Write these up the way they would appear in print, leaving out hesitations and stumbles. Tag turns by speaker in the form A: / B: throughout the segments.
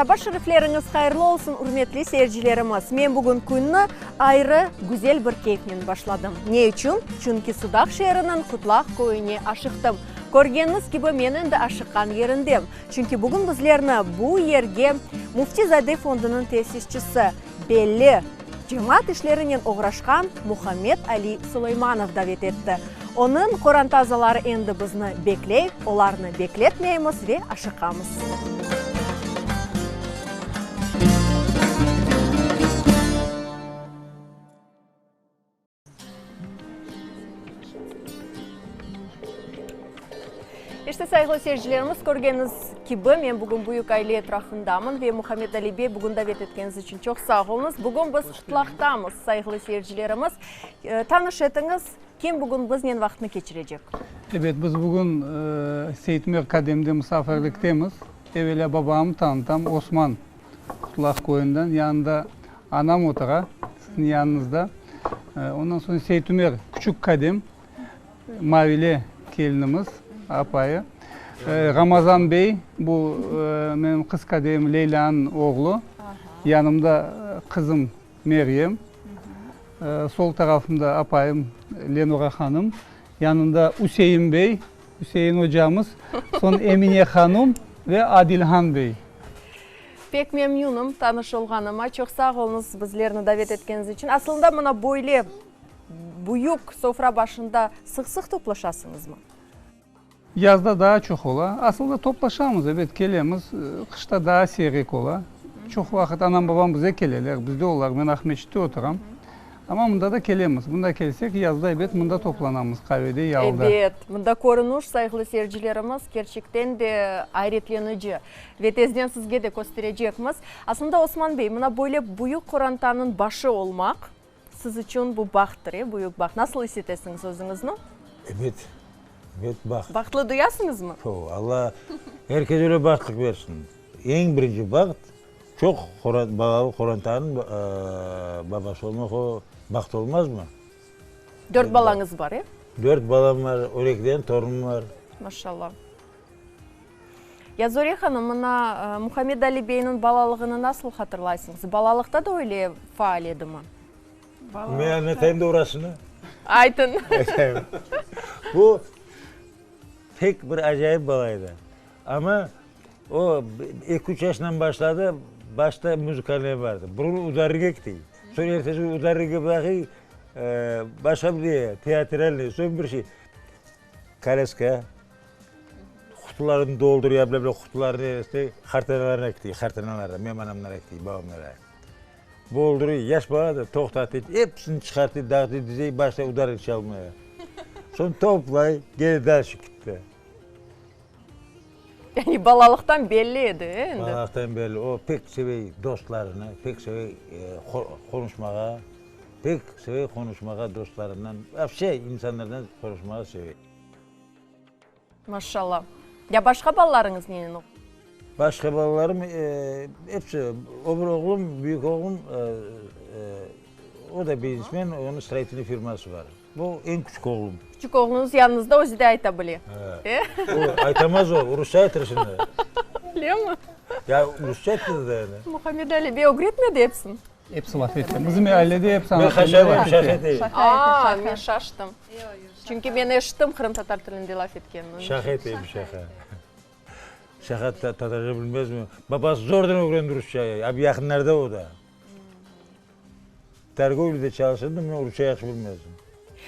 A: Saba şerifleriñiz hayırlı olsun, ürmetli seyircilerimiz! Men bugün künni ayrı, güzel bir keyfnen başladım. Ne içün? Çünki Sudaq şeeriniñ Qutlaq köyüne aşıqtım. Körgeniñiz kibi, men endi aşıqqan yerindem. Çünki bugün bizlerni bu yerge Müfti-zade fondunıñ tesisçisi, belli cemaat işlerinen oğraşqan Muhammed Ali Suleymanov davet etti. Onıñ qoranta azaları endi bizni bekley, olarnı bekletmeymiz ve aşıqamız. İşte, sayğılı seyircilerimiz, körgeniñiz kibi, men bugün büyük aile etrafındamın ve Muhammed Ali bey, bugün davet etkeniñiz içün çoq sağ oluñız. Bugün biz Qutlaqtamız, sayğılı seyircilerimiz. Tanış etiñiz, kim bugün biznen vaqıtnı keçirecek?
B: Ebet, biz bugün Seyitmer Kademde musafirliktemiz. Evelâ babamnı tanıtam, Osman Qutlaq köyünden, yanında anam otura, siziñ yanıñızda. Ondan soñ Seytümer Küçük Kadem, Mavile kelinimiz, apayı. Ramazan bey, bu menim qız kadeyim Leylânıñ oğlu. Yanımda qızım Meryem. Sol tarafımda apayım Lenura hanım. Yanında Üsein bey, Üsein ocamız, soñ Emine hanum ve Adilhan bey.
A: Pek memnünim tanış olğanıma. Çoq sağ oluñız bizlerni davet etkeniñiz içün. Asılında mına böyle büyük sofra başında sıq-sıq toplaşasıñızmı?
B: Yazda daa çoq ola. Asılında toplaşamız, ebet, kelemiz. Qışta daa siyrek ola. Çoq vaqıt anam-babam bize keleler, bizde olar. Men Aqmescitte oturam. Amma mında da kelemiz. Mında kelsek, yazda, ebet, mında toplanamız, qavede, yalıda.
A: Ebet, mında körünüş, sayğılı seyircilerimiz, kerçekten de ayretlenici. Ve tezden sizge de kösterecekmiz. Aslında, Osman bey, mına böyle büyük qorantanıñ başı olmaq, Siz içün bu bahttır, e, büyük baht. Nasıl is etesiñiz özüñizni?
C: Ebet, ebet, baht.
A: Bahtlı duyasıñızmı?
C: O, Alla er kes öyle bahtlıq bersin. Eñ birinci baht, çoq balalı qorantanıñ babası olmaq, o baht olmazmı?
A: Dört balañız bar, e?
C: Dört balam bar, on ekiden torunım bar.
A: Maşallah. Ya Zore hanım, mına Muhammed Ali beyniñ balalığını nasıl hatırlaysıñız? Balalıqta da öyle faal edimi?
C: Men añlatayım da orasını.
A: Aytın.
C: Aytayım. Bu pek bir acayip bala edi. Amma o eki-üç yaşından başladı, başta muzıkalnıye bardı. Bir kün udarnıge kete. Soñ ertesi kün udarnıge bıraqıy, başqa bir neye, teatralnıy, soñ bir şey. Kolyaska. Qutularını doldurıya bile bile qutularını este qartanalarına kete, qartanalara, menim anamlara kete, babamlara. Boldurıy, yaş bala da toqtatıy, episini çıqartıy, dağıtıy, dizey, başlay udarıy çalmaya. Soñ toplay, kene dalşe kitti.
A: Yani balalıqtan belli edi, e, endi?
C: Balalıqtan belli. O pek sevey dostlarını, pek sevey qonuşmağa, pek sevey qonuşmağa dostlarından, vapşe insanlardan qonuşmağa sevey.
A: Maşallah. Ya başqa balalarıñız nenen oquy?
C: Başqa balalarım episi, o bir oğlum, büyük oğlum, o da biznesmen, onıñ stroitelnıy firması bar. Bu eñ küçük oğlum.
A: Küçük oğluñız yanıñızda, özü de ayta bile.
C: He. O, aytamaz o, rusça aytır şimdi.
A: Öylemi?
C: Ya rusça ayttı da yani.
A: Muhammed Ali bey ögretmedi episini?
B: Episi laf ete. Bizim ailede episi ana tilinde laf ete.
A: Aa, men şaştım. Çünki men eşittim qırımtatar tilinde laf etkenini.
C: Şaqa eteyim, şaqa. Şaqa tatarca bilmezmi? Babası zordan ögrendi rusça, abi yaqınlarda o da. Torgovlâda çalışırdı, men rusça yahşı bilmezdim.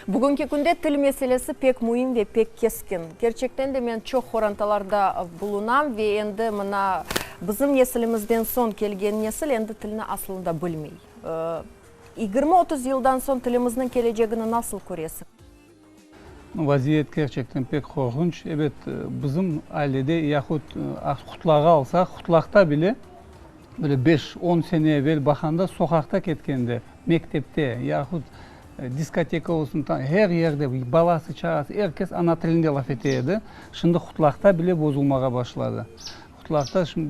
A: Bugünki künde til meselesi pek müim ve pek keskin. Kerçekten de men çoq qorantalarda bulunam ve endi mına bizim nesilimizden soñ kelgen nesil endi tilni asılında bilmey. 20-30 yıldan soñ tilimizniñ kelecegini nasıl köresiñ?
B: Vaziyet kerçekten pek qorqunç. Ebet, bizim ailede yahut Qutlaq'ı alsaq, Qutlaqta bile böyle beş, on sene evel baqanda soqaqta ketkende, mektepte yahut diskoteka olsun, her yerde balası, çağası, er kes ana tilinde laf ete edi. Şimdi Qutlaqta bile bozulmağa başladı. Qutlaqta şimdi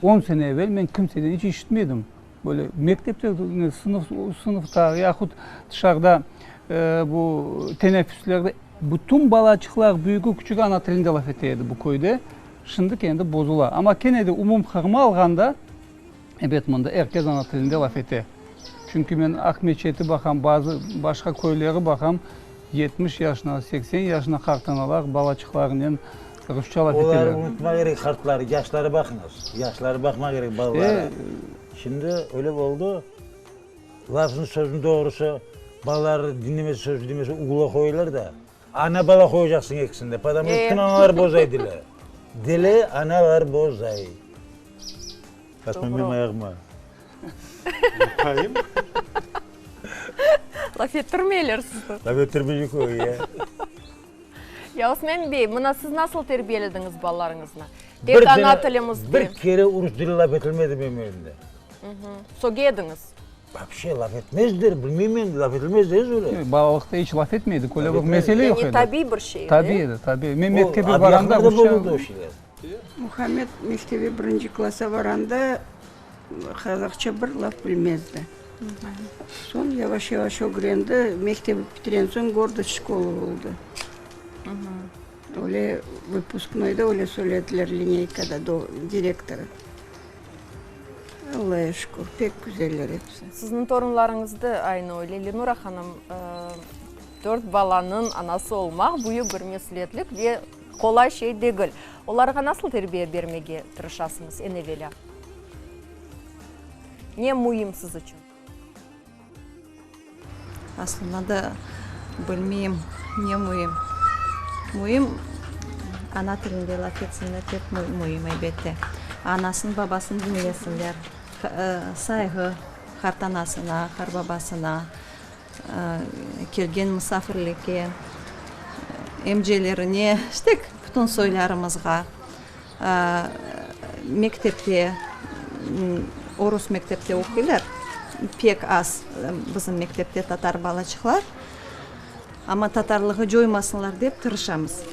B: on sene evel men kimseden iç işitmedim. Böyle mektepte, sınıf, sınıfta yahut tışarıda bu teneffüslerde bütün balaçıqlar, büyügi, küçügi ana tilinde laf ete edi bu köyde. Şimdiki endi bozula. Amma kene de umum Qırımı alğanda, ebet, mında er kes ana tilinde laf ete. Çünki men Aqmeçeti baqam, bazı başqa köyleri baqam, 70 yaşına, 80 yaşına qartanalar balaçıqlarınen rusça laf eteler.
C: Oları unutmaq kerek, qartları, yaşları baqıñız. Yaşları baqmaq kerek, balaları. Şimdi öyle oldı, lafnıñ sözüniñ doğrusı, balaları diñlemese, sözü diñlemese, ugla qoyular da. Ana bala qoyacaqsıñ ekisini de, потому bütün analar bozay dili. Dili analar bozay. Basma menim ayağıma.
A: Yapayım. Laf ettirmeyler sizni.
C: Laf ettirmeycek o, ya.
A: Ya Osman bey, mına siz nasıl terbiyelediñiz balalarıñıznı? Tek ana tilimizde.
C: Bir kere urus dili laf etilmedi menim evimde.
A: Söge ediñiz.
C: Vapşe laf etmezler, bilmeyim endi, laf etilmez de öyle.
B: Balalıqta iç laf etmeydik, öyle bir mesele yoq edi.
A: Yani tabiiy bir şey edi.
B: Tabiiy edi, tabiiy. Men mektepke barğanda rusça.
D: Muhammed mektebe birinci klassa barğanda qazaqça bir laf bilmezdi. Soñ yavaş-yavaş ögrendi, mektebi bitiren soñ gordost şkola oldı. Öyle vıpusknoyda öyle söylediler lineykada direktorı. Allaya şükür, pek güzeller episi.
A: Sizniñ torunlarıñız da aynı öyle, Lenura hanım, dört balanıñ anası olmaq büyük bir mesüliyetlik ve qolay şey degil. Olarğa nasıl terbiye bermege tırışasıñız eñ evelâ? Ne müim siz içün?
E: Aslında da bilmeyim, ne müim. Müim, ana tilinde laf etsinler pek müim, elbette. Anasını, babasını diñlesinler, sayğı qartanasına, qarbabasına, kelgen musafirlikke, emcelerine, işte, bütün soylarımızğa. Mektepte, orus mektepte oquylar, pek az bizim mektepte tatar balaçıqlar, amma tatarlığı coymasınlar dep tırışamız,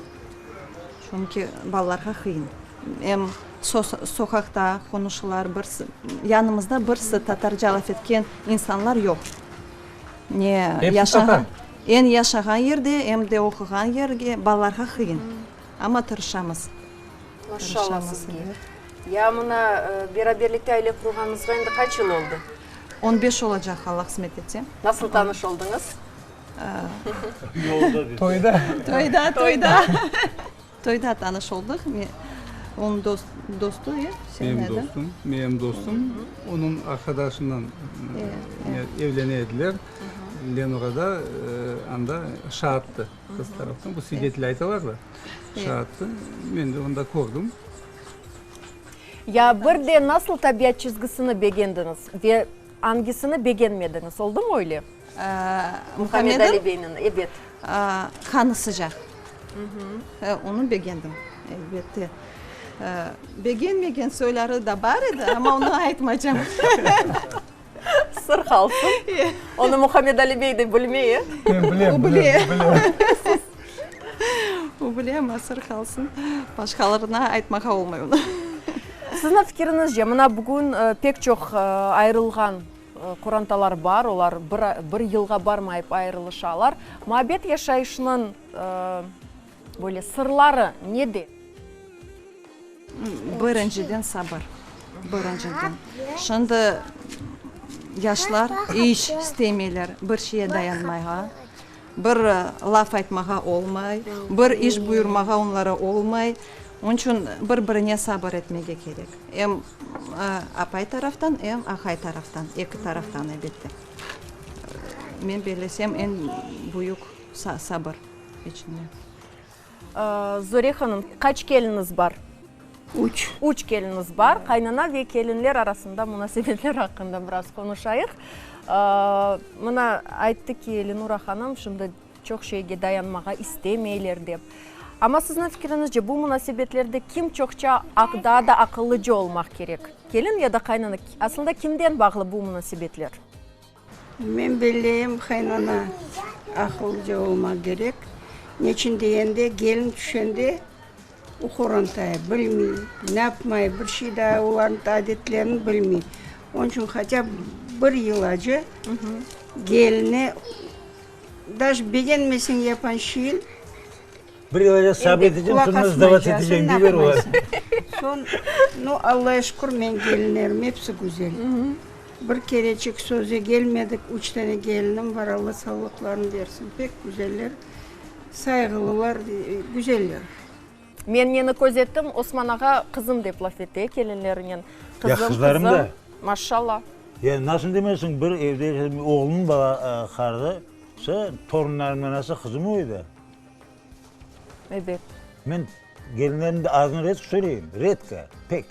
E: çünki balalarğa qıyın, em soqaqta qonuşılar, birisi, yanımızda birisi tatarca laf etken insanlar yoq, ne yaşağan, em yaşağan yerde, em de oquğan yerge balalarğa qıyın. Amma tırışamız.
A: Maşallah sizge. Ya mına beraberlikte aile qurğanıñızğa endi qaç yıl oldı?
E: On beş olacaq, Alla qısmet etse.
A: Nasıl tanış oldıñız?
C: Yolda.
B: Toyda.
E: Toyda, toyda. Toyda tanış oldıq. Onıñ dostu, e?
B: Menim dostum, menim dostum. Onıñ arqadaşınen evlene ediler. Lenura da anda şaattı. Qız taraftan bu svidetel aytalar da, şaattı. Men de onda kördim.
A: Ya bir de nasıl tabiat çizgisini begendiñiz ve angisini begenmediñiz, oldumı öyle? Muhammed Ali beyniñ, ebet.
E: Qanı sıcaq. Onı begendim, elbette. Begenmegen soyları da bar edi, amma onı aytmaycam.
A: Sır qalsın. Onı Muhammed Ali bey de bilmey, e?
B: Men bilem, bilem, bilem.
E: O bile, amma sır qalsın. Başqalarına aytmağa olmay onı.
A: Siziñ fikiriñizce, mına bugün pek çoq ayırılğan qorantalar bar, olar bir yılğa barmayıp ayırılışalar. Muabbet yaşayışınıñ böyle sırları nede?
E: Birinciden sabır, birinciden. Şimdi yaşlar iç istemeyler bir şeye dayanmağa, bir laf aytmağa olmay, bir iş buyurmağa onlara olmay. Onıñ içün bir-birine sabır etmege kerek. Em apay taraftan, em aqay taraftan, eki taraftan elbette. Men bellesem, eñ büyük sabır içinde.
A: Zore hanım, qaç keliniz bar?
D: Üç.
A: Üç keliniz bar. Qaynana ve kelinler arasında munasebetler aqqında biraz qonuşayıq. Mına, ayttı ki, Lenura hanım, şimdi çoq şeyge dayanmağa istemeyler dep. Amma sizniñ fikriñizce, bu munasebetlerde kim çoqça daa da aqıllıca olmaq kerek, kelin ya da qaynana? Aslında kimden bağlı bu munasebetler?
D: Men belleyim, qaynana aqıllıca olmaq kerek. Neçün degende, kelin tüşende o qorantayı bilmey, napmay, bir şey daa olarnıñ adetlerini bilmey. Onıñ içün hatâ bir yıl acı keline, daje begenmeseñ yapan şeyin.
C: Bir yıl sabır eteceñ, soñra sdavats eteceñ, deyler olar.
D: Soñ, nu, Allaya şükür, menim gelinlerim episi güzel. Bir kereçik söze gelmedik, üç tane gelinim bar, Alla sağlıqlarını bersin, pek güzeller, sayğılılar, güzeller.
A: Men neni köz ettim, Osman ağa qızım dep laf ete kelinlerinen.
C: Ya
A: Qızım,
C: qızlarım
A: qızım,
C: da.
A: maşşalla.
C: Ya nasıl demezsiñ, bir evde yaşadım, oğlumnıñ bala qarısı, torunlarımnıñ anası qızım o edi.
A: Ebet.
C: Men gelinlerimniñ adını redko söyleyim, redko, pek.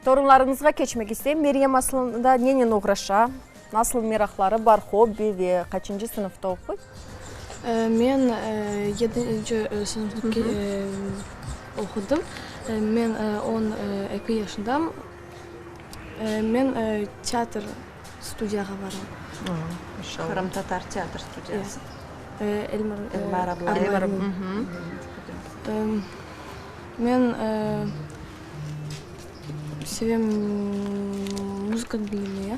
A: Torunlarıñızğa keçmek isteyim. Meryem aslında nenen oğraşa, nasıl meraqları bar, hobbi ve qaçıncı sınıfta oquy?
F: Men yedinci sınıfta oqudım. Men on eki yaşındam. Men teatr studiyağa baram.
E: Qırımtatar teatr studiyası.
F: Elmar Ablayev. Men sevem muzıka diñlemege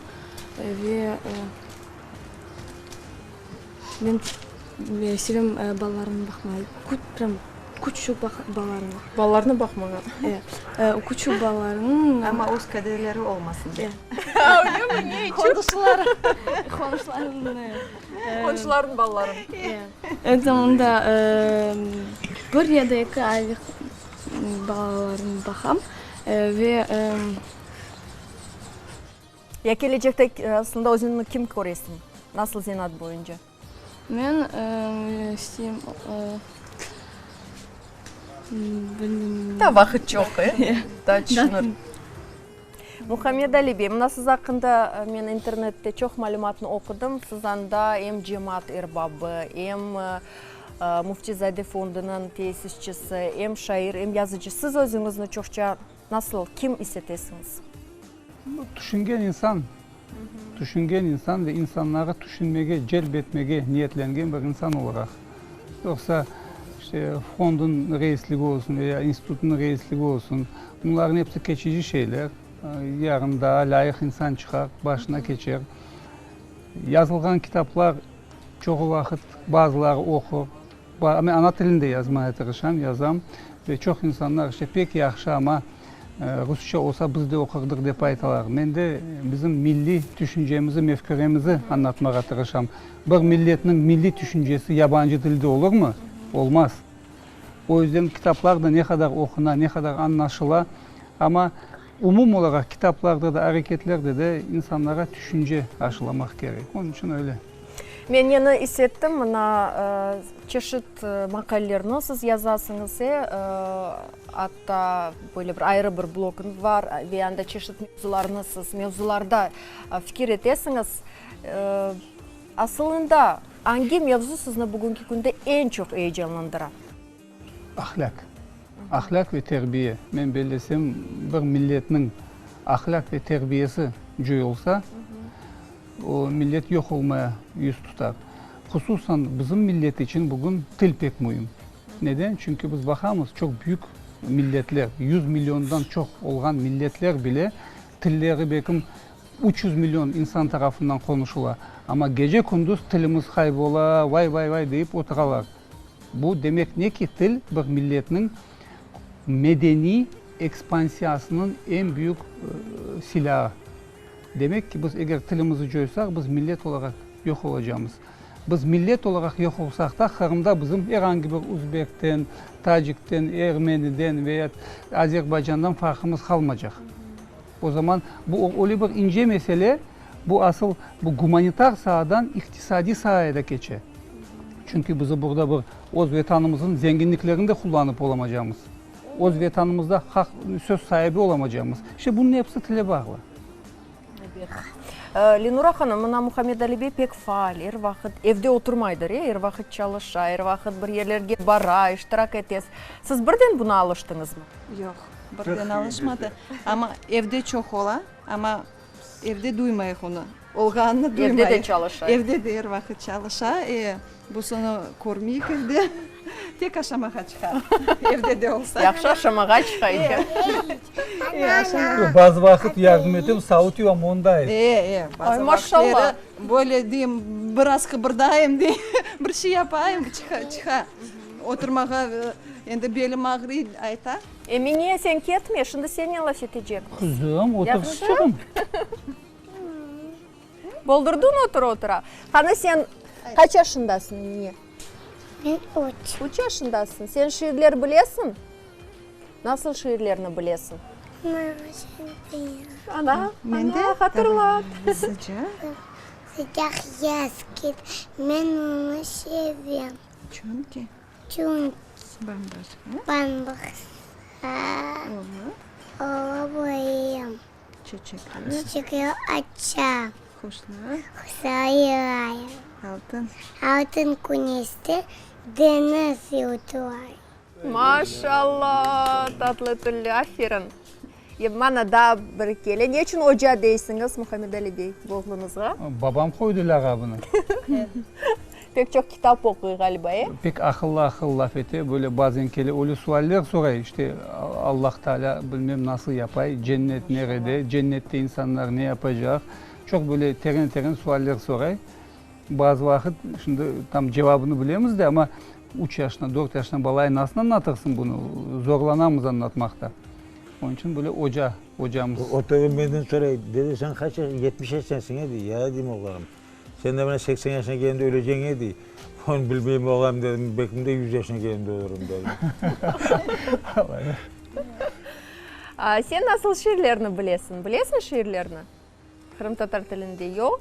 F: ve men sevem balalarımnı baqmağa. Prям küçük balalarnı.
A: Balalarnı baqmağa?
F: E, küçük balalarnı.
E: Amma öz kaderleri olmasın dep.
A: Öylemi? Ne içün?
E: Qonuşılar.
F: Qonuşlarnı.
A: Qonşularnıñ balaları.
F: E, mında bir ya da eki aylıq balalarını baqam ve.
A: Ya kelecekte aslında özüñni kim köresiñ? Nasıl zenaat boyunca?
F: Men isteyim, bilmeyim.
A: Daa vaqıt çoq, e? Daa tüşünir. Muhammed Ali bey, mına siz aqqında men internette çoq malümatnı oqudım. Siz anda em cemaat erbabı, em Müftizade fondunıñ tesisçisi, em şair, em yazıcı. Siz özüñizni çoqça nasıl, kim is etesiñiz?
B: Tüşüngen insan, tüşüngen insan ve insanları tüşünmege celp etmege niyetlengen bir insan olaraq. Yoqsa, işte, fondunıñ reisligi olsun veya institutnıñ reisligi olsun, bunlarnıñ episi keçici şeyler. Yarın daa lâyıq insan çıqar, başına keçer. Yazılğan kitaplar çoğu vaqıt bazıları oqur. Men ana tilinde yazmaya tırışam, yazam. Ve çoq insanlar, işte, pek yahşı, amma rusça olsa biz de oqurdıq, dep aytalar. Men de bizim milliy tüşüncemizi, mefküremizi añlatmağa tırışam. Bir milletniñ milliy tüşüncesi yabancı tilde olurmı? Olmaz. O yüzden kitaplar da ne qadar oquna, ne qadar añlaşıla, amma umum olaraq kitaplarda da, areketlerde de insanlara tüşünce aşılamaq kerek. Onıñ içün öyle.
A: Men neni is ettim, mına, çeşit maqalelerni siz yazasıñız, e, atta böyle bir ayrı bir bloguñız bar ve anda çeşit mevzularnı siz, mevzularda fikir etesiñiz. Asılında, angi mevzu sizni bugünki künde eñ çoq eyecanlandıra?
B: Ahlâq. Ahlâq ve terbiye. Men bellesem, bir milletniñ ahlâq ve terbiyesi coyulsa, o millet yoq olmaya yüz tutar. Hususan, bizim millet içün bugün til pek müim. Neden? Çünki biz baqamız, çoq büyük milletler, yüz milliondan çoq olğan milletler bile tilleri belkim 300 million insan tarafından qonuşıla. Amma gece-kündüz tilimiz qaybola, vay-vay-vay deyip oturalar. Bu demek ne ki, til bir milletniñ medeniy ekspansiyasınıñ eñ büyük silâı. Demek ki, biz eger tilimizi coysaq, biz millet olaraq yoq olacamız. Biz millet olaraq yoq olsaq da, Qırımda bizim er angi bir uzbekten, tacikten, ermeniden ve ya azerbaycandan farqımız qalmacaq. O zaman bu öyle bir ince mesele, bu asıl bu gumanitar saadan iqtisadiy saaya da keçe. Çünki bizi burada bir öz Vetanımızın zenginliklerini de qullanıp olamacamız. Öz Vetanımızda haq, söz saibi olamacamız. İşte bunıñ episi tile bağlı.
A: Ebet. Lenura hanım, mına Muhammed Ali bey pek faal, er vaqıt evde oturmaydır, e, er vaqıt çalışa, er vaqıt bir yerlerge bara, iştirak ete. Siz birden buna alıştıñızmı?
E: Yoq, birden alışmadı. Amma evde çoq ola, amma evde duymayıq onı. Olğanını duymayıq.
A: Evde de çalışa.
E: Evde de er vaqıt çalışa. E, busını körmeyik evde. Tek aşamağa çıqa, evde de olsa.
A: Yahşı aşamağa çıqa eken.
E: E, aşamağa.
B: Bazı vaqıt yardım etem, savut yuvam, onday.
E: E, e, bazı
A: Ay, maşallah.
E: vaqıtları böyle deyim, biraz qıbırdayım dey, bir şey yapayım, çıqa, çıqa. Oturmağa endi belim ağrıy, ayta.
A: Emine, sen ketme, şimdi sennen laf etecekmiz.
B: Qızım, otur sıçığım.
A: Boldurdıñ otura-otura. Qani sen qaç yaşındasıñ, Emine?
G: Men üç.
A: Üç yaşındasıñ. Sen şiirler bilesiñ? Nasıl şiirlerni bilesiñ? Ana, ana, hatırlat.
E: Sıcaq.
G: Sıcaq yaz keldi, men onı sevem.
E: Çünki.
G: Çünki.
E: Bam-başqa.
G: Bam-başqa. Ola. Ola bilem.
E: Çeçekler.
G: Çeçekler aça.
E: Quşlar.
G: Quşlar yırlay.
E: Altın.
G: Altın küneşte deñiz yıltıray.
A: Maşallah, tatlı tilli, aferin. Mana daa bir kele. Ne içün oca deysiñiz, Muhammed-Ali bey, bu oğluñızğa?
B: Babam qoydı lağabını.
A: Pek çoq kitap oquy, ğaliba, e?
B: Pek aqıllı-aqıllı laf ete, böyle bazen kele, öyle sualler soray, işte, Allah Taalâ bilmem nasıl yapay, cennet nerede, cennette insanlar ne yapacaq, çoq böyle teren-teren sualler soray. Bazı vaqıt, şimdi tam cevabını bilemiz de, amma üç yaşına, dört yaşına balaya nasıl añlatırsıñ bunı, zorlanamız añlatmaqta. Onıñ içün böyle oca, ocamız.
C: O tövbe menden soray, dede sen qaç yaş, 70 yaşındasıñ e, dey. Ya, deyim, oğlanım, sen de mına 80 yaşına kelgende öleceñ e, dey. Onı bilmeyim, oğlanım, dedim, belkim de 100 yaşına kelgende ölürüm, dedim.
A: Sen nasıl şiirlerni bilesiñ? Bilesiñ şiirlerni? Qırımtatar tilinde yoq.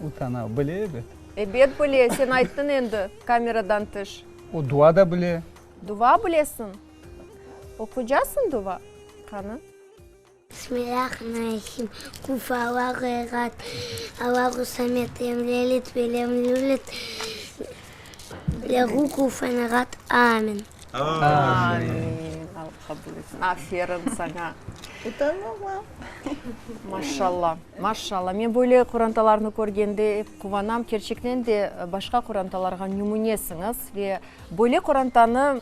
B: Utana, bile ebet.
A: Ebet bile, sen ayttıñ endi kameradan tış.
B: O dua da bile.
A: Dua bilesiñ? Oquycasıñ dua? Qani?
G: Bismillahirrahmanirrahim. Qul Allahu ehad, Allahu samed, lem yelid ve lem yulid, lehu kufuven ehad. Amin.
A: Amin. Alla qabul etsin. Aferin saña.
E: Utanma.
A: Maşalla, maşalla. Men böyle qorantalarnı körgende ep quvanam. Kerçekten de başqa qorantalarğa nümünesiñiz ve böyle qorantanı,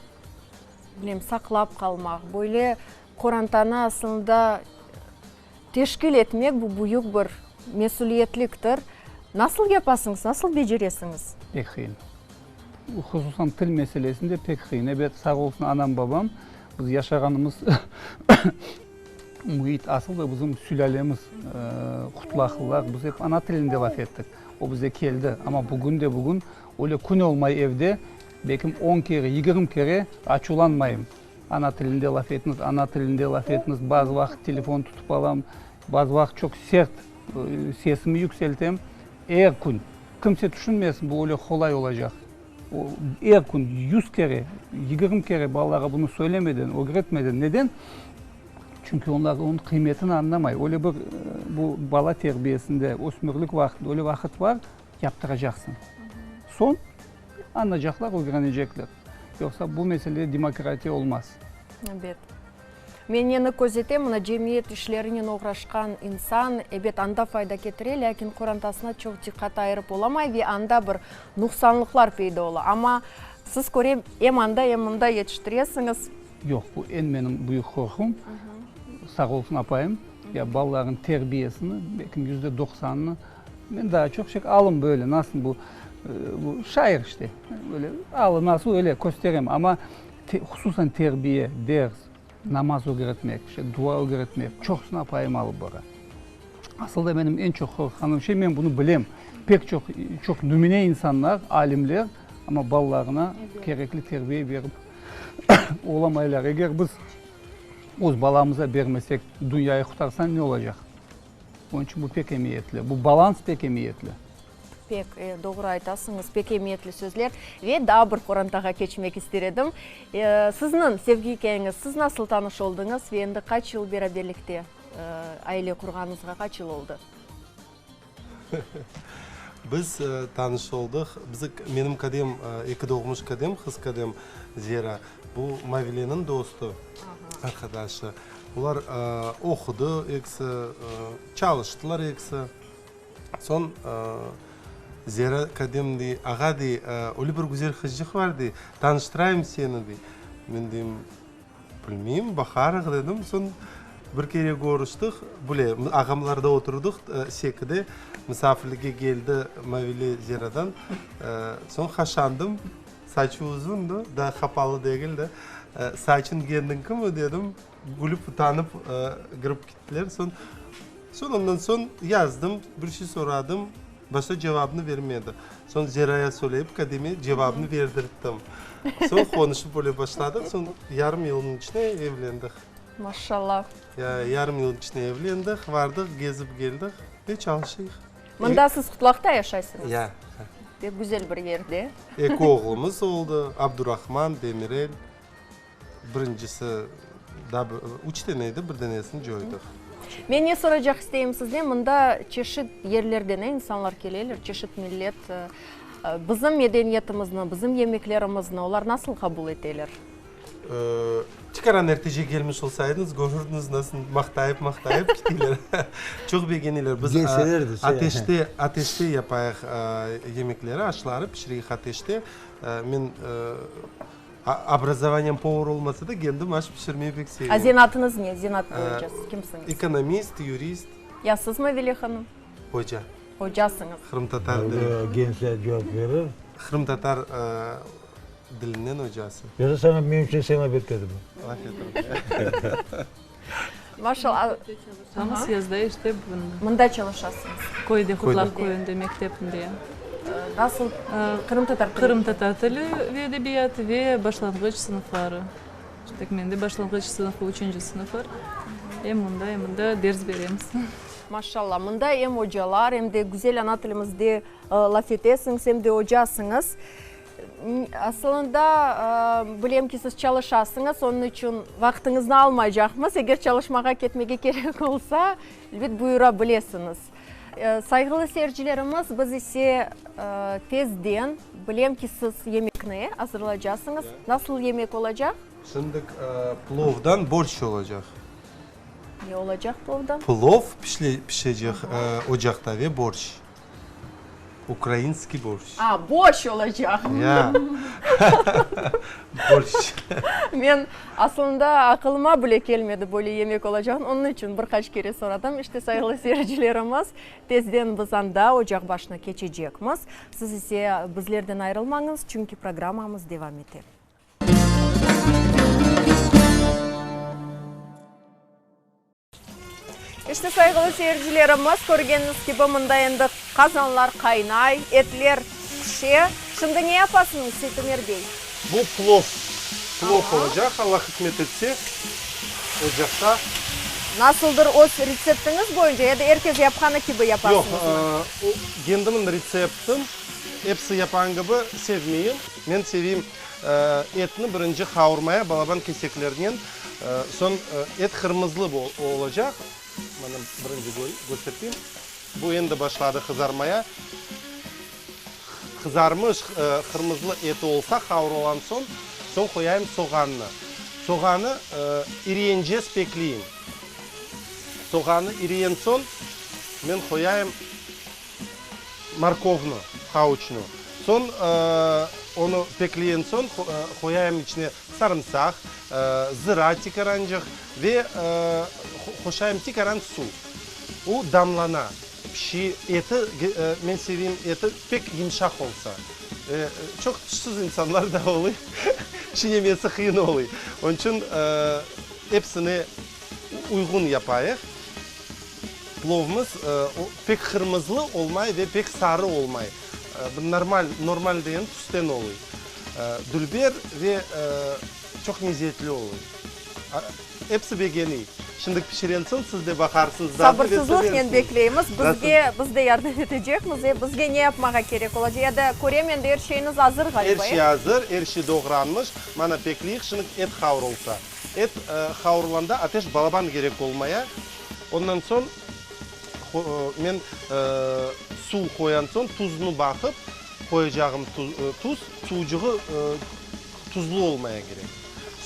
A: bilem, saqlap qalmaq, böyle qorantanı aslında teşkil etmek bu büyük bir mesüliyetliktir. Nasıl yapasıñız, nasıl beceresiñiz?
B: Pek qıyın. Hususan til meselesinde pek qıyın. Ebet, sağ olsun anam-babam, biz yaşağanımız müit asıl da bizim sülâlemiz qutlaqlılar, biz ep ana tilinde laf ettik. O bize keldi. Amma bugün de bugün öyle kün olmay evde, belkim on kere, 20 kere açuvlanmayım. Ana tilinde laf etiñiz, ana tilinde laf etiñiz. Bazı vaqıt telefon tutıp alam, bazı vaqıt çoq sert sesimi yükseltem. Er kün. Kimse tüşünmesin, bu öyle qolay olacaq. Er kün yüz kere, 20 kere balalarğa bunı söylemeden, ögretmeden. Neden? Çünki onlar onıñ qıymetini añlamay. Öyle bir bu bala terbiyesinde, ösmürlik vaqtında öyle vaqıt bar, yaptıracaqsıñ. Soñ añlaycaqlar, ögrenecekler. Yoqsa bu meselede demokratiya olmaz.
A: Ebet. Men neni közetem, mına cemiyet işlerinen oğraşqan insan, ebet, anda fayda ketire, lâkin qorantasına çoq diqqat ayırıp olamay ve anda bir nuqsanlıqlar peyda ola. Amma siz körem, em anda, em mında yetiştiresiñiz.
B: Yoq, bu eñ menim büyük qorqum. Sağ olsun apayım, ya balalarnıñ terbiyesini, belkim %90-ını, men daa çoq şey alım böyle, nasıl bu, bu şair işte, böyle alı nasıl öyle kösterem, amma hususan terbiye, ders, namaz ögretmek, işte dua ögretmek, çoqusını apayım alıp bara. Asıl da menim eñ çoq qorqqanım şey, men bunı bilem, pek çoq, çoq nümüne insanlar, alimler, amma balalarına kerekli terbiye berip olamaylar. Eger biz öz balamıza bermesek, dünyayı qurtarsañ ne olacaq? Onıñ içün bu pek emiyetli, bu balans pek emiyetli.
A: Pek doğru aytasıñız, pek emiyetli sözler. Ve daa bir qorantağa keçmek ister edim. Sizniñ sevgi ikâyeñiz, siz nasıl tanış oldıñız ve endi qaç yıl beraberlikte, aile qurğanıñızğa qaç yıl oldı?
H: Biz tanış oldıq, bizi, menim kadem, eki doğmuş kadem, qız kadem Zera, bu Mavileniñ dostu, arqadaşı. Olar oqudı ekisi, çalıştılar ekisi. Soñ Zera kadem dey, ağa dey, öyle bir güzel qızçıq bar dey, tanıştırayım seni dey. Men deyim, Bilmeyim, baqarıq, dedim. Soñ bir kere körüştik, bile, ağamlarda oturdıq sekide, misafirlikke keldi Mavile Zeradan. Soñ haşandım. Saçı uzundı, daa qapalı degildi. Saçıñ kendiñkimi dedim, gülüp utanıp kirip kittiler. Soñ, soñ ondan soñ yazdım, bir şey soradım, başta cevabını vermedi. Soñ Zeraya söyleyip kademe cevabını verdirttim. Soñ qonuşıp öyle başladıq, soñ yarım yılnıñ içinde evlendik.
A: Maşallah.
H: Yarım yılnıñ içinde evlendik, vardıq, gezip keldik ve çalışıyıq.
A: Mında siz Qutlaqta yaşaysıñız?
H: Ya.
A: Pek güzel bir yerde.
H: Eki oğlumız oldı, Abdurahman, Demirel. Birincisi, daa bir, üç dene edi, bir denesini coydıq.
A: Men ne soracaq isteyim sizden, mında çeşit yerlerden insanlar keleler, çeşit millet. Bizim medeniyetimizni, bizim yemeklerimizni olar nasıl qabul eteler?
H: Tikaran ertece kelmiş olsaydıñız, körürdiniz nasıl maqtayıp-maqtayıp keteyler. Çoq begeneyler. Biz ateşte, ateşte yapayıq yemekleri, aşları pişireyik ateşte. Men obrazovaniyem povar olmasa da, kendim aş pişirmeyi pek sevem.
A: A zenaatıñız ne? Zenaat boyunca siz kimsiñiz?
H: Ekonomist, yurist.
A: Ya siz, Mavile hanım?
H: Oca.
A: Ocasıñız.
H: Qırımtatar dili.
C: Gençler cevap berir.
H: Qırımtatar dilinden ocası.
C: Yoqsa saña menim içün sen laf etmediñmi?
H: Laf etim.
A: Maşallah.
I: Çalışamız yazda işte bunda.
A: Mında çalışasıñız.
I: Köyde, Qutlaq köyünde, mektepinde.
A: Nasıl qırımtatar tili?
I: Qırımtatar tili ve edebiyatı ve başlanğıç sınıfları. İşte mende başlanğıç sınıfı, üçünci sınıflar. Em mında, em mında ders beremiz.
A: Maşallah, mında em ocalar, em de güzel ana tilimizde laf etesiñiz, em de ocasıñız. Asılında, bilem ki, siz çalışasıñız, onıñ içün vaqtıñıznı almaycaqmız. Eger çalışmağa ketmege kerek olsa, elbet, buyura bilesiñiz. Sayğılı seyircilerimiz, biz ise tezden, bilem ki, siz yemekni azırlaycasıñız. Nasıl yemek olacaq?
H: Şimdi plovdan borşç olacaq.
A: Ne olacaq plovdan?
H: Plov pişecek ocaqta ve borşç. Ukrainskiy borşç.
A: A, borşç olacaq.
H: Ya. Borşç.
A: Men aslında aqılıma bile kelmedi böyle yemek olacağını, onıñ içün bir qaç kere soradım. İşte, sayğılı seyircilerimiz, tezden biz anda ocaq başına keçecekmiz. Siz ise bizlerden ayrılmañız, çünki programmamız devam ete. İşte, sayğılı seyircilerimiz, körgeniñiz kibi, mında endi qazanlar qaynay, etler pişe. Şimdi ne yapasıñız, Seytumer bey?
H: Bu plov, plov olacaq, Alla qısmet etse, ocaqta.
A: Nasıldır öz retseptiñiz boyunca ya da er kes yapqanı kibi yapasıñızmı?
H: Yoq, kendimniñ retseptim, episi yapqan kibi sevmeyim. Men seveyim etni birinci qavurmaya balaban keseklernen. Soñ et qırmızılı olacaq. Mana birinci kösterteyim. Bu endi başladı qızarmaya. Qızarmış qırmızılı eti olsa, qavurılğan soñ, soñ qoyayım soğannı. Soğanı iriyencez pekleyim. Soğanı iriyen soñ men qoyayım Morkovnı, havuçnı. Soñ onı pekleyen soñ qoyayım içine sarımsaq, zıra tikarançıq ve qoşayım tikaran suv. O damlana, pişi, eti, men seveyim eti pek yımşaq olsa. Çoq tişsiz insanlar da oluy, çinemesi qıyın oluy. Onıñ içün episini uyğun yapayıq. Plovımız pek qırmızılı olmay ve pek sarı olmay. Bir normal, normal degen tüsten oluy. Dülber ve çoq mezetli oluy. Episi begeniy. Şimdi pişiren soñ siz de baqarsıñız dadını ve
A: Sabırsızlıqnen bekleymiz. Bizge, biz de yardım etecekmiz. E, bizge ne yapmağa kerek olacaq? Ya da körem endi er şeyiñiz azır ğaliba,
H: Er şey azır, er şey doğranmış. Mana bekleyik, şimdi et qavurılsa. Et qavurılanda ateş balaban kerek olmaya. Ondan soñ men suv qoyan soñ tuznı baqıp qoyacağım tuz, suvcuğı tuzlu olmaya kerek.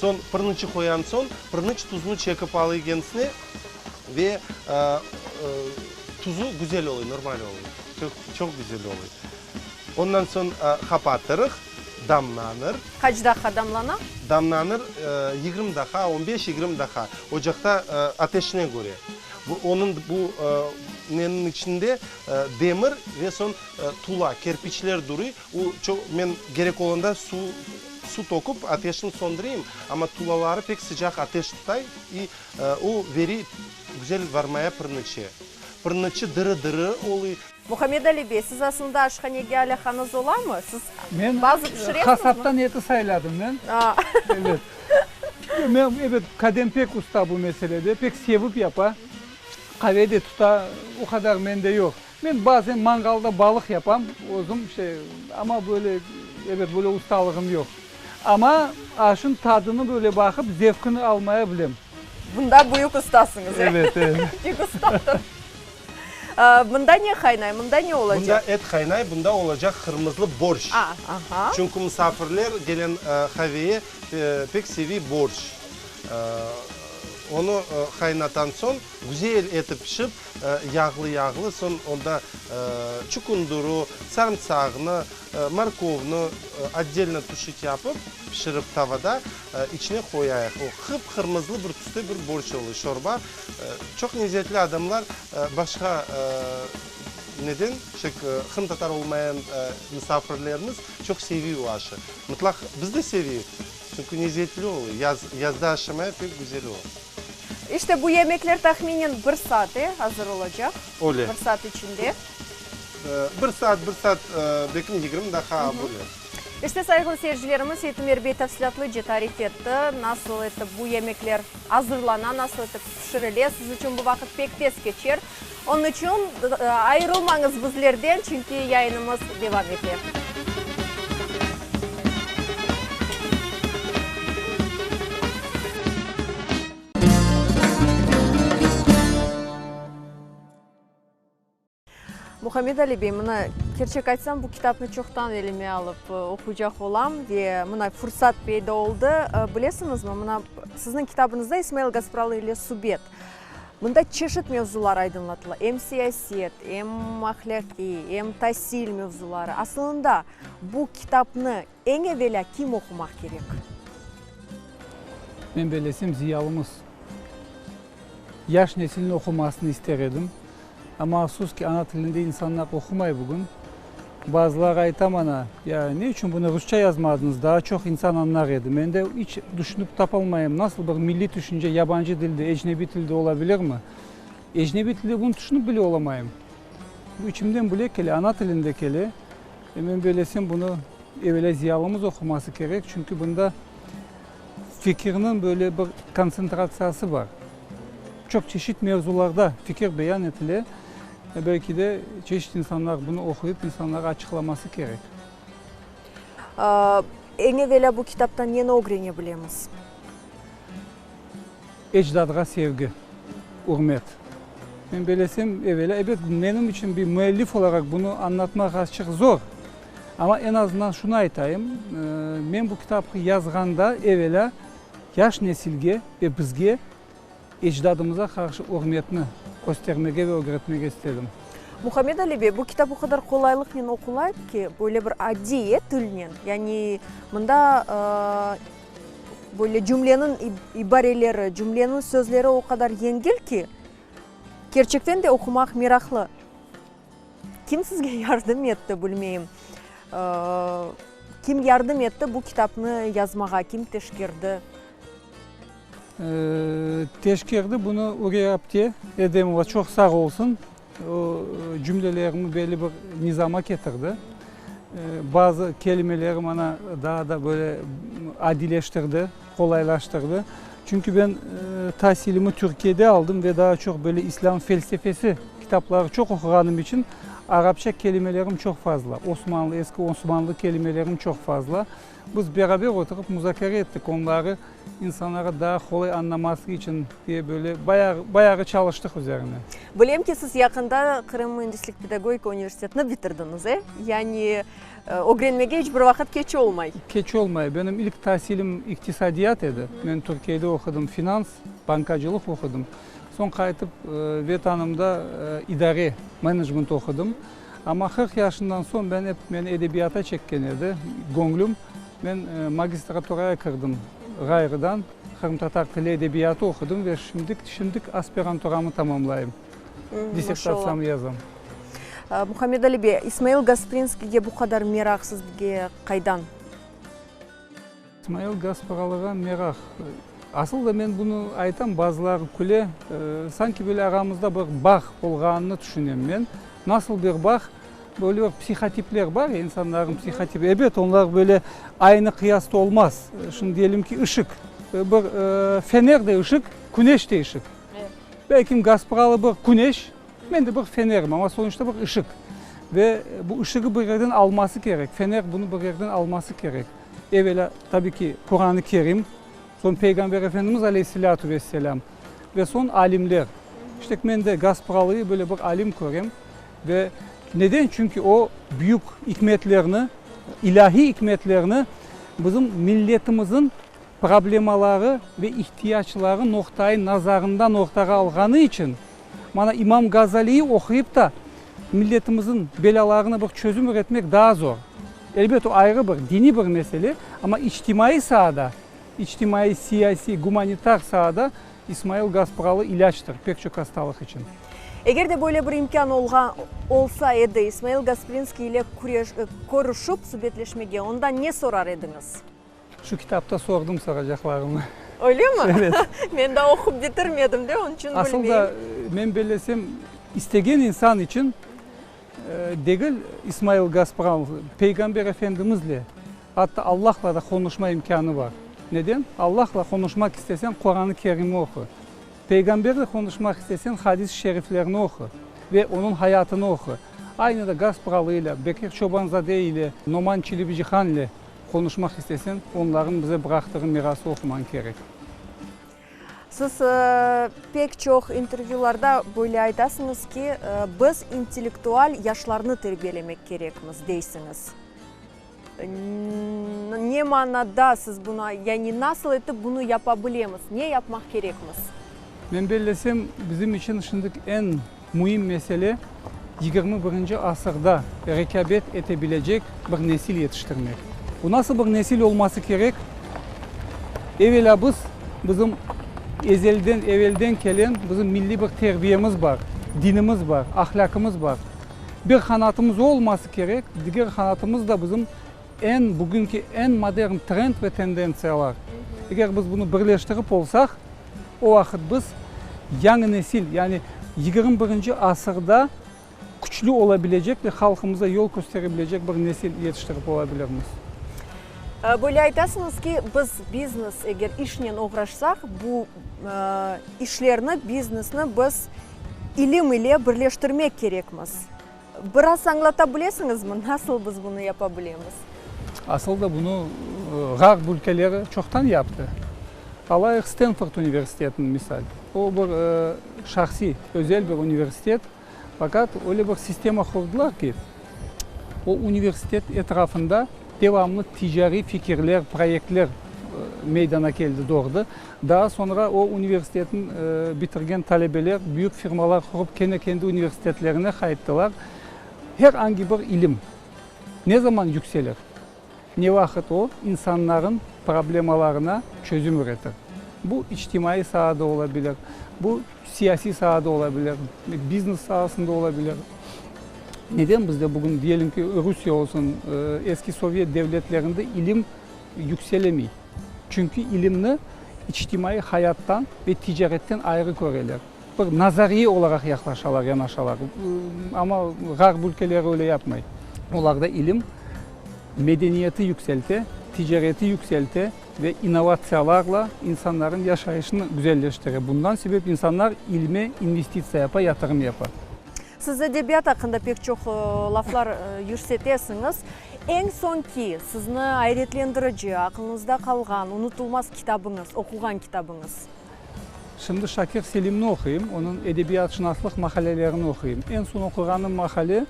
H: Soñ pırnıçı qoyan soñ pırnıç tuznı çekip alıy kendisine ve tuzu güzel oluy, normal oluy, çoq çoq güzel oluy. Ondan soñ qapatırıq, damlanır.
A: Qaç daqqa damlana?
H: Damlanır 20 daqqa, on beş, 20 daqqa, ocaqta ateşine köre. Bu, onıñ bu. Neniñ içinde demir ve soñ tula, kerpiçler duruy. O çoq, men kerek olanda suv, suv töküp ateşni söndüreyim, amma tulaları pek sıcaq ateş tutay i o veri güzel varmaya pırnıçe. Pırnıçı dırı-dırı oluy.
A: Muhammed Ali bey, siz aslında aşhanege alâqañız olamı? Siz
B: Men
A: bazı pişiresiñizmi?
B: Qasaptan eti sayladım men. Evet. Men, ebet, kadem pek usta bu meselede, pek sevip yapa. Qave de tuta, o qadar mende yoq. Men bazen manğalda balıq yapam, özüm şey, amma böyle, ebet, böyle ustalığım yoq. Amma aşın tadını böyle baqıp, zevqini almaya bilem.
A: Bunda büyük ustasıñız, e?
B: Evet, evet.
A: Pek ustadır. Bunda ne qaynay, mında ne olacaq?
H: Bunda et qaynay, bunda olacaq qırmızılı borşç.
A: A, aha.
H: Çünki musafirler gelen qaveye pek seviy borşç. Onı qaynatan soñ, güzel etip pişip, yağlı-yağlı, soñ onda çukunduru, sarımsağını, morkovnı otdelno tuşit yapıp, pişirip tavada içine qoyayıq. O qıp-qırmızılı bir tüste bir borşç oluy, şorba. Çoq lezetli, adamlar başqa neden, şek, qırımtatar olmayan misafirlerimiz çoq seviy o aşı. Mıtlaq biz de seviyik. Çünki lezetli oluy, yaz, yazda aşamaya pek güzel o.
A: İşte bu yemekler tahminen bir saat, e, azır olacaq.
H: Öyle.
A: Bir saat içinde.
H: Bir saat, bir saat, belki 20 daqqa böyle.
A: İşte, sayğılı seyircilerimiz, Seytumer bey tafsilâtlıca tarif etti, nasıl etip bu yemekler azırlana, nasıl etip pişirile. Siz içün bu vaqıt pek tez keçer. Onıñ içün ayırılmañız bizlerden, çünki yayınımız devam ete. Muhammed Ali bey, mına, kerçek aytsam, bu kitapnı çoqtan elime alıp oquycaq olam ve mına fursat peyda oldı. Bilesiñizmi, mına sizniñ kitabıñızda İsmail Gaspralı ile subet. Mında çeşit mevzular aydınlatıla, em siyaset, em ahlâqiy, em tasil mevzuları. Asılında, bu kitapnı eñ evelâ kim oqumaq kerek?
B: Men bellesem, ziyalımız yaş nesilniñ oqumasını ister edim. Amma afsus ki, ana tilinde insanlar oqumay bugün. Bazıları ayta mana, ya ne içün bunı rusça yazmadıñız, daa çoq insan añlar edi. Men de iç düşünip tapalmayım, nasıl bir milliy tüşünce yabancı dilde, ecnebiy tilde olabilirmi? Ecnebiy tilde bunı tüşünip bile olamayım. Bu içimden bile kele, ana tilinde kele. E men bellesem, bunı evelâ ziyalımız oquması kerek, çünki bunda fikirniñ böyle bir kontsentratsiyası bar. Çoq çeşit mevzularda fikir beyan etile. Belki de çeşit insanlar bunı oquyıp, insanlarğa açıqlaması kerek.
A: Eñ evelâ bu kitaptan neni ögrene bilemiz?
B: Ecdadğa sevgi, ürmet. Men belesem, evelâ, ebet, menim içün bir müellif olaraq bunı añlatmaq azçıq zor. Amma eñ azından şunı aytayım, men bu kitapnı yazğanda, evelâ, yaş nesilge ve bizge ecdadımıza qarşı ürmetni köstermege ve ögretmege istedim.
A: Muhammed Ali bey, bu kitap o qadar qolaylıqnen oqula ki, böyle bir adiy, e, tilnen, yani mında böyle cümleniñ ibareleri, cümleniñ sözleri o qadar yengil ki, kerçekten de oqumaq meraqlı. Kim sizge yardım etti, bilmeyim. Kim yardım etti bu kitapnı yazmağa, kim teşkerdi?
B: Teşkerdi bunı Uriye apte Edemova, çoq sağ olsun. O, cümlelerimi belli bir nizama ketirdi. Bazı kelimeleri maña daa da böyle adileştirdi, qolaylaştırdı. Çünki ben tasilimi Türkiyede aldım ve daa çoq böyle islâm felsefesi kitapları çoq oquğanım içün arapça kelimelerim çoq fazla, osmanlı, eski osmanlı kelimelerim çoq fazla. Biz beraber oturıp muzakere ettik onları insanlara daa qolay añlaması içün diye böyle bayağı, bayağı çalıştıq üzerine.
A: Bilem ki, siz yaqında Qırım müendislik pedagogika universitetini bitirdiñiz, e? Yani ögrenmege iç bir vaqıt keç olmay.
B: Keç olmay. Benim ilk tasilim iqtisadiyat edi. Men Türkiyede oqudım finans, bankacılıq oqudım. Soñ qaytıp Vetanımda idare, menecment oqudım. Amma 40 yaşından soñ ben ep meni edebiyata çekken edi göñlüm. Men magistraturaya kirdim ğayrıdan, qırımtatar tili, edebiyatı oqudım ve şimdik, şimdik aspiranturamı tamamlayım. Dissertatsiyamı yazam.
A: Muhammed Ali bey, İsmail Gasprinskiyge bu qadar meraq sizge qaydan?
B: İsmail Gaspıralığa meraq. Asıl da men bunı aytam, bazıları küle, sanki böyle aramızda bir bağ olğanını tüşünem men. Nasıl bir bağ? Böyle bir psihotipler bar ya, insanların psihotipi. Ebet, onlar böyle aynı qıyasta olmaz. Şimdi diyelim ki, ışıq. Bir fener de ışıq, küneş de ışıq. Belkim Gaspıralı bir küneş, Men de bir fenerim, amma sonuçta bir ışıq. Ve bu ışığı bir yerden alması kerek, fener bunı bir yerden alması kerek. Evelâ, tabi ki, Quran-ı Kerim, soñ Peyğamber Efendimiz aleyhisselâtu vesselâm ve soñ alimler. İşte, men de Gaspıralı'yı böyle bir alim körem. Ve neden? Çünki o, büyük ikmetlerni, ilâhiy ikmetlerni bizim milletimizin problemaları ve ihtiyaçları noqtaiy nazarından ortağa alğanı içün, mana İmam Gazaliyi oquyıp da milletimizin belâlarına bir çözüm üretmek daa zor. Elbet, o ayrı bir diniy bir mesele, amma içtimaiy saada, içtimaiy, siyasiy, gumanitar saada İsmail Gaspıralı ilâctır pek çoq hastalıq içün.
A: Eger de böyle bir imkân olğan olsa edi, İsmail Gasprinskiy ile körüşip subetleşmege, ondan ne sorar ediñiz?
B: Şu kitapta sordım soracaqlarımnı.
A: Öylemi?
B: Evet.
A: Men daa oqup bitirmedim de, onıñ içün bilmeyim.
B: Asıl da, men bellesem, istegen insan içün degil İsmail Gaspıralı, Peyğamber Efendimizle, atta Allahla da qonuşma imkânı bar. Neden? Allahla qonuşmaq isteseñ, Quran-ı Kerimni oqu. Peyğamberle qonuşmaq isteseñ, hadis-i şeriflerni oqu ve onıñ hayatını oqu. Aynı da Gaspıralı ile, Bekir Çoban-zade ile, Noman Çelebicihan ile Qonuşmaq isteseñ, onların bize bıraqtığı mirası oqumañ kerek.
A: Siz pek çoq intervyularda böyle aytasıñız ki, biz intellektual yaşlarnı terbiyelemek kerekmiz, deysiñiz. Ne manada siz bunı, yani nasıl etip bunı yapa bilemiz, ne yapmaq kerekmiz?
B: Men bellesem, bizim içün şimdik eñ Müim mesele, 21-nci asırda rekabet ete bilecek bir nesil yetiştirmek. Bu nasıl bir nesil olması kerek? Evelâ biz, bizim ezelden, evelden kelen bizim milliy bir terbiyemiz bar, dinimiz bar, ahlâqımız bar. Bir qanatımız o olması kerek, diger qanatımız da bizim eñ bugünki eñ modern trend ve tendentsiyalar. Eger biz bunı birleştirip olsaq, O vaqıt biz yañı nesil, yani 21-nci asırda küçlü olabilecek ve halqımıza yol kösterebilecek bir nesil yetiştirip olabilirmiz.
A: Böyle aytasıñız ki, biz biznes, eger işnen oğraşsaq, bu işlerni, biznesni biz ilim ile birleştirmek kerekmiz. Biraz añlata bilesiñizmi, nasıl biz bunı yapa bilemiz?
B: Asıl da bunı Ğarp ülkeleri çoqtan yaptı. Alayıq Stenford universitetini misal. O bir şahsiy, özel bir universitet, faqat öyle bir sistema qurdılar ki, o universitet etrafında devamlı ticariy fikirler, proyektler meydana keldi, doğdı. Daa soñra o universitetni bitirgen talebeler büyük firmalar qurıp kene kendi universitetlerine qayttılar. Her angi bir ilim ne zaman yükselir? Ne vaqıt o insanların problemalarına çözüm üretir. Bu içtimaiy saada olabilir, bu siyasiy saada olabilir, biznes saasında olabilir. Neden bizde bugün, diyelim ki, Rusiye olsun, eski sovyet devletlerinde ilim yükselemey? Çünki ilimni içtimaiy hayattan ve ticaretten ayrı köreler. Bir nazariye olaraq yaqlaşalar, yanaşalar. Amma ğarp ülkeleri öyle yapmay. Olarda ilim medeniyeti yükselte, ticareti yükselte ve innovatsiyalarla insanların yaşayışını güzelleştire. Bundan sebep insanlar ilme investitsiya yapa, yatırım yapa.
A: Siz edebiyat aqqında pek çoq laflar yürsetesiñiz. Eñ soñki, sizni ayretlendirici, aqlıñızda qalğan, unutılmaz kitabıñız, oquğan kitabıñız?
B: Şimdi Şakir Selimni oquyım, onıñ edebiyatşınaslıq maqalelerini oquyım. Eñ soñ oquğanım maqale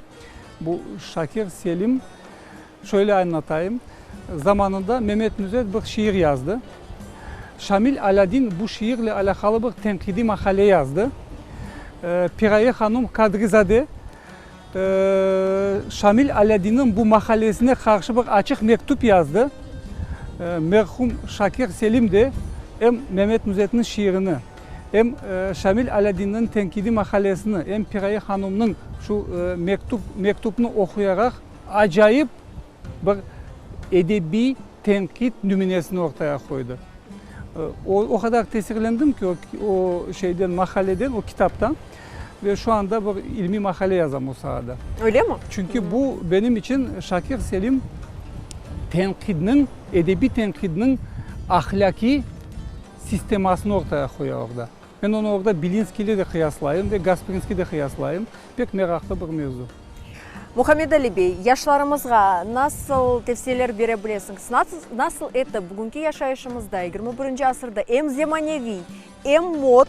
B: bu Şakir Selim, şöyle añlatayım, zamanında Memet Nüzet bir şiir yazdı. Şamil Alâdin bu şiirle alâqalı bir tenqidiy maqale yazdı. Piraye hanum Kadrizade Şamil Alâdinniñ bu maqalesine qarşı bir açıq mektüp yazdı. Merhum Şakir Selim de em Memet Nüzetniñ şiirini, Em Şamil Alâdinniñ tenqidiy maqalesini, em Piraye hanumnıñ şu mektüp, mektüpni oquyaraq acayip bir edebiy tenqid nümünesini ortaya qoydı. O, o qadar tesirlendim ki, o, o şeyden, maqaleden, o kitaptan ve şu anda bir ilmiy maqale yazam o saada.
A: Öylemi?
B: Çünki bu benim içün Şakir Selim tenqidniñ, edebiy tenqidniñ ahlâqiy sistemasını ortaya qoya orda. Men onı orda Belinskiy ile de qıyaslayım ve Gasprinskiy de qıyaslayım. Pek meraqlı bir mevzu.
A: Muhammed Ali bey, yaşlarımızğa nasıl tevsiyeler bere bilesiñiz? Nasıl etip bugünki yaşayışımızda, yigirmi birinci asırda em zemaneviy, em mod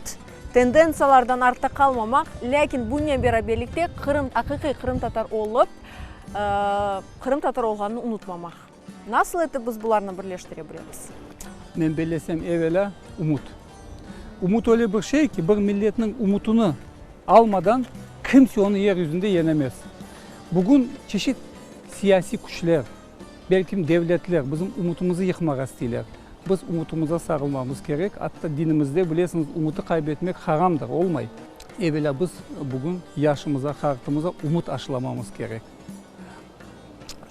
A: tendentsiyalardan artta qalmamaq, lâkin bunen beraberlikte qırım, aqiqiy qırımtatar olıp, qırımtatar olğanını unutmamaq? Nasıl etip biz bularnı birleştire bilemiz?
B: Men bellesem, evelâ, ümüt. Ümüt öyle bir şey ki, bir milletniñ ümütini almadan kimse onı yer yüzünde yenemez. Bugün çeşit siyasiy küçler, belkim devletler bizim ümütimizi yıqmağa isteyler. Biz ümütimize sarılmamız kerek, atta dinimizde, bilesiñiz, ümüti qayb etmek haramdır, olmay. Evelâ biz bugün yaşımıza, qartımıza ümüt aşılamamız kerek.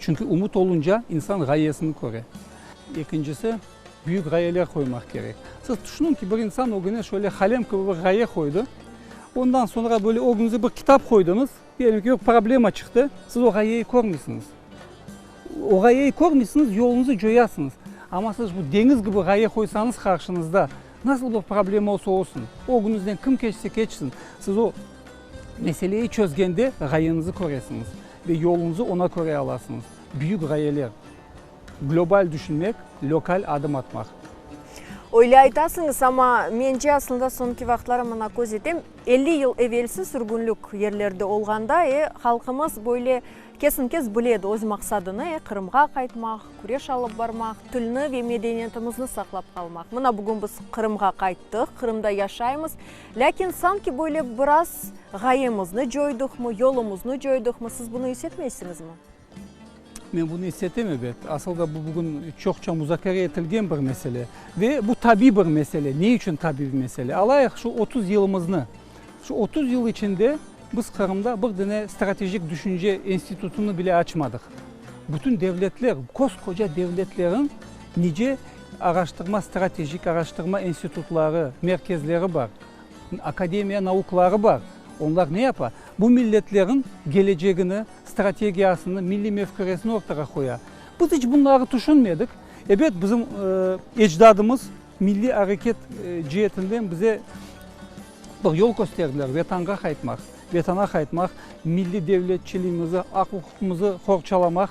B: Çünki ümüt olunca insan ğayesini köre. Ekincisi, büyük ğayeler qoymaq kerek. Siz tüşüniñ ki, bir insan ögüne şöyle qalem kibi bir ğaye qoydı, ondan soñra böyle ögüñize bir kitap qoydıñız, diyelim ki, bir problema çıqtı, siz o ğayeyi körmeysiñiz. O ğayeyi körmeysiñiz, yoluñızı coyasıñız. Amma siz bu deñiz kibi ğaye qoysañız qarşıñızda, nasıl bir problema olsa olsun, ögüñizden kim keçse keçsin, siz o meseleyi çözgende ğayeñizi köresiñiz ve yoluñızı oña köre alasıñız. Büyük ğayeler. Global düşünmek, lokal adım atmaq.
A: Öyle aytasıñız, amma mence aslında soñki vaqıtları mına köz etem, 50 yıl evelsi sürgünlik yerlerde olğanda, e, halqımız böyle kesen-kes bile edi öz maqsadını, e, Qırımğa qaytmaq, küreş alıp barmaq, tilni ve medeniyetimizni saqlap qalmaq. Mına bugün biz Qırımğa qayttıq, Qırımda yaşaymız, lâkin sanki böyle biraz ğayemizni coyduqmı, yolumıznı coyduqmı, siz bunı is etmeysiñizmi?
B: Men bunı is etem, ebet. Asıl da bu bugün çoqça muzakere etilgen bir mesele. Ve bu tabiy bir mesele. Ne içün tabiy bir mesele? Alayıq şu 30 yılımıznı. Şu 30 yıl içinde biz Qırımda bir dane stratejik düşünce institutını bile açmadıq. Bütün devletler, koskoca devletlerin nice araştırma, stratejik araştırma institutları, merkezleri bar. Akademiya naukları bar. Onlar ne yapa? Bu milletlerin kelecegini, strategiyasını, milliy mefküresini ortağa qoya. Biz iç bunları tüşünmedik. Ebet, bizim ecdadımız milliy areket ceetinden bize bir yol kösterdiler, Vetanğa qaytmaq, Vetana qaytmaq, milliy devletçiliğimizi, aq-uquqımızı qorçalamaq.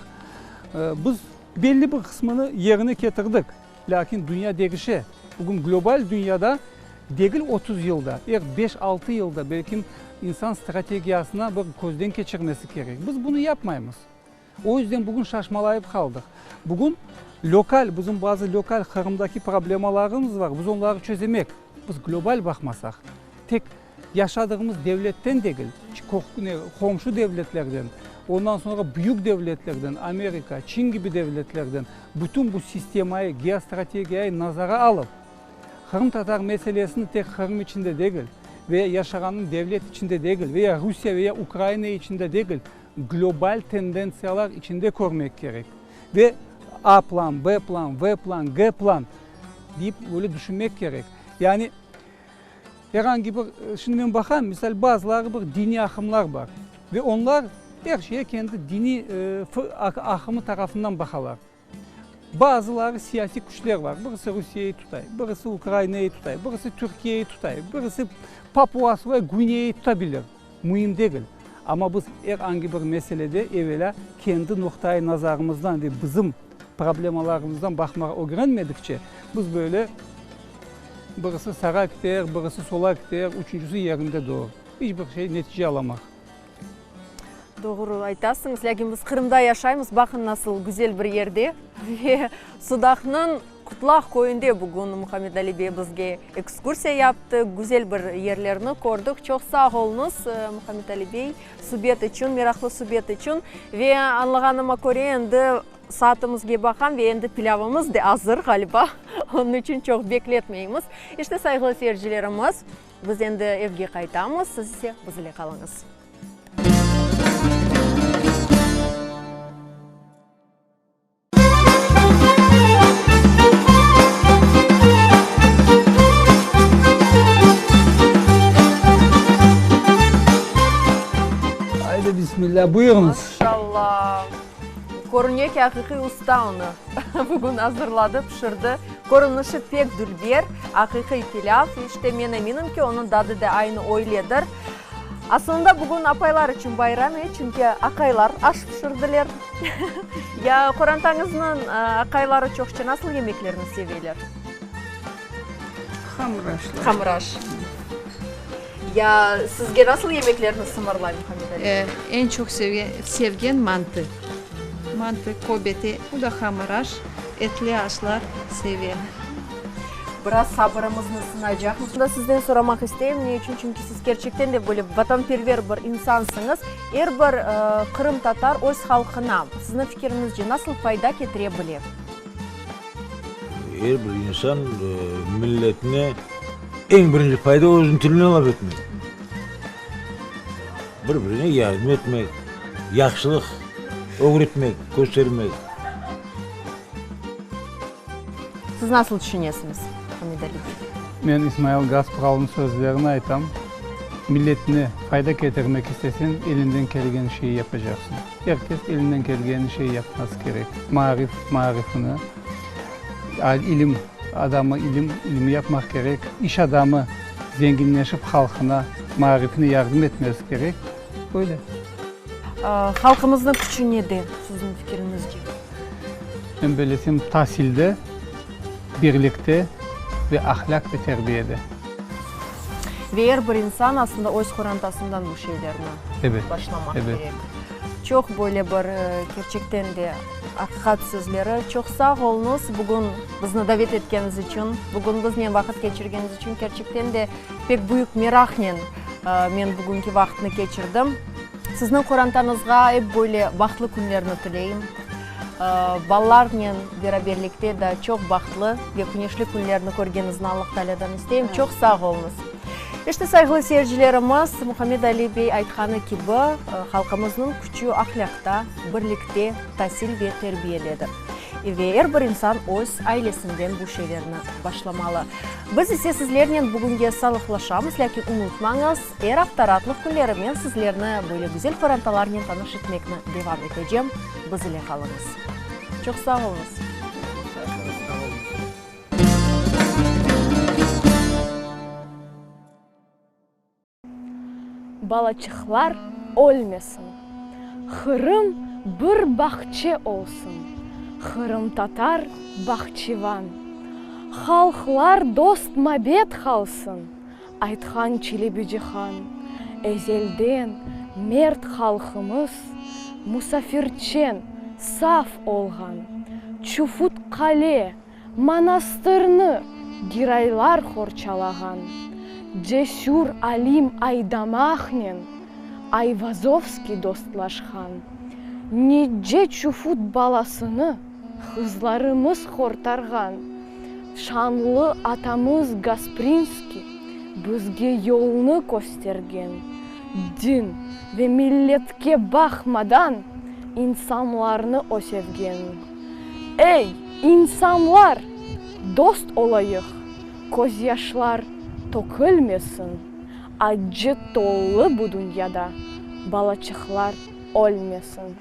B: Biz belli bir qısmını yerine ketirdik. Lâkin dünya degişe. Bugün global dünyada degil 30 yılda, er beş-altı yılda belkim insan strategiyasına bir közden keçirmesi kerek. Biz bunı yapmaymız. O yüzden bugün şaşmalayıp qaldıq. Bugün lokal, bizim bazı lokal Qırımdaki problemalarımız var, biz onları çözemek. Biz global baqmasaq, tek Yaşadığımız devletten degil, qomşu devletlerden, ondan soñra büyük devletlerden, Amerika, Çin kibi devletlerden, bütün bu sistemayı, geostrategiyayı nazara alıp, qırımtatar meselesini tek Qırım içinde degil, veya yaşağanıñ devlet içinde degil, veya Rusiye veya Ukraina içinde degil, global tendentsiyalar içinde körmek kerek. Ve A plan, B plan, V plan, G plan deyip böyle düşünmek kerek. Yani, Er angi bir, şimdi men baqam, misal, bazıları bir diniy aqımlar bar ve onlar er şeye kendi diniy aqımı tarafından baqalar. Bazıları siyasiy küçler bar, birisi Rusiyeyi tutay, birisi Ukrainayı tutay, birisi Türkiyeyi tutay, birisi Papuas ve Gvineyi tutabilir, müim degil. Amma biz er angi bir meselede evelâ kendi noqtai nazarımızdan ve bizim problemalarımızdan baqmağa ögrenmedikçe, biz böyle Birisi sağa kiter, birisi sola kiter, üçüncüsi yerinde durur. İç bir şey netice alamaq.
A: Doğru aytasıñız, lâkin biz Qırımda yaşaymız, baqın nasıl güzel bir yerde ve Sudaqnıñ Qutlaq köyünde bugün Muhammed Ali bey bizge ekskursiya yaptı, güzel bir yerlerni kördik. Çoq sağ oluñız, Muhammed Ali bey, subet içün, meraqlı subet içün. Ve añlağanıma köre, endi Saatımızge baqam ve endi pilâvımız de azır ğaliba, onıñ içün çoq bekletmeymiz. İşte, sayğılı seyircilerimiz, Biz endi evge qaytamız, siz ise biz ile qalıñız.
B: Aydı, bismillah, buyurıñız.
A: Maşallah! Körüne ki, aqiqiy usta onı bugün azırladı, pişirdi. Körünişi pek dülber, aqiqiy pilâv. İşte, men eminim ki, onıñ dadı da aynı öyledir. Asılında bugün apaylar içün bayram, e, çünki aqaylar aş pişirdiler. Ya qorantañıznıñ aqayları çoqça nasıl yemeklerni seveler?
D: Hamır aşlar.
A: Hamır aş. Ya sizge nasıl yemeklerni sımarlay Muhammed Ali?
E: E, eñ çoq sevgen mantı. Mantı, köbete, bu da hamır aş, etli aşlar seve.
A: Biraz sabırımıznı sınaycaqmız. Şunda sizden soramaq isteyim, ne içün? Çünki siz kerçekten de böyle vatanperver bir insansıñız. Er bir qırımtatar öz halqına, sizniñ fikiriñizce, nasıl fayda ketire bile?
C: Er bir insan milletine eñ birinci fayda özüniñ tiline laf etmek. Bir-birine yardım etmek, yahşılıq ögretmek, köstermek.
A: Siz nasıl tüşünesiñiz, Hamid Ali bey?
B: Men İsmail Gaspralınıñ sözlerini aytam, Milletine fayda ketirmek isteseñ, elinden kelgen şeyi yapacaqsıñ. Er kes elinden kelgen şeyi yapması kerek. Maarif, maarifini, ilim adamı ilim, ilimi yapmaq kerek, iş adamı zenginleşip halqına, maarifine yardım etmesi kerek. Böyle.
A: Halqımıznıñ küçü nede, siziñ fikiriñizce?
B: Men bellesem, tasilde, birlikte ve ahlâq ve terbiyede.
A: Ve er bir insan aslında öz qorantasından bu şeylerni başlamaq kerek. Çoq böyle bir kerçekten de aqiqat sözleri. Çoq sağ oluñız bugün bizni davet etkeniñiz içün, bugün biznen vaqıt keçirgeniñiz içün. Kerçekten de pek büyük meraqnen men bugünki vaqıtnı keçirdim. Sizniñ qorantañızğa ep böyle bahtlı künlerni tileyim. Balalarnen beraberlikte da çoq bahtlı ve küneşli künlerni körgeniñizni Allah Taalâdan isteyim. Çoq sağ oluñız. İşte, sayğılı seyircilerimiz, Muhammed Ali bey aytqanı kibi, halqımıznıñ küçü ahlâqta, birlikte, tasil ve terbiyededir. Ve er bir insan öz ailesinden bu şeylerni başlamalı. Biz ise sizlernen bugünge sağlıqlaşamız, lâkin unutmañız, er afta raatlıq künleri men sizlerni böyle güzel qorantalarnen tanış etmekni devam etecem. Biz ile qalıñız. Çoq sağ oluñız.
F: Balaçıqlar ölmesin. Qırım bir bağçe olsun, Qırımtatar bahçivan. Halqlar dost-mabet qalsın, Aytqan Çelebicihan. Ezelden mert halqımız Musafirçen, saf olğan. Çufut qale, Manastırnı Giraylar qorçalağan, cesür alim Aydamaqnen Ayvazovskiy dostlaşqan, nice çufut balasını qızlarımız qortarğan, şanlı atamız Gasprinskiy bizge yolnı köstergen, din ve milletke baqmadan insanlarnı o sevgen. Ey, insanlar, dost olayıq, közyaşlar tökülmesin, accı tollı bu dünyada balaçıqlar ölmesin.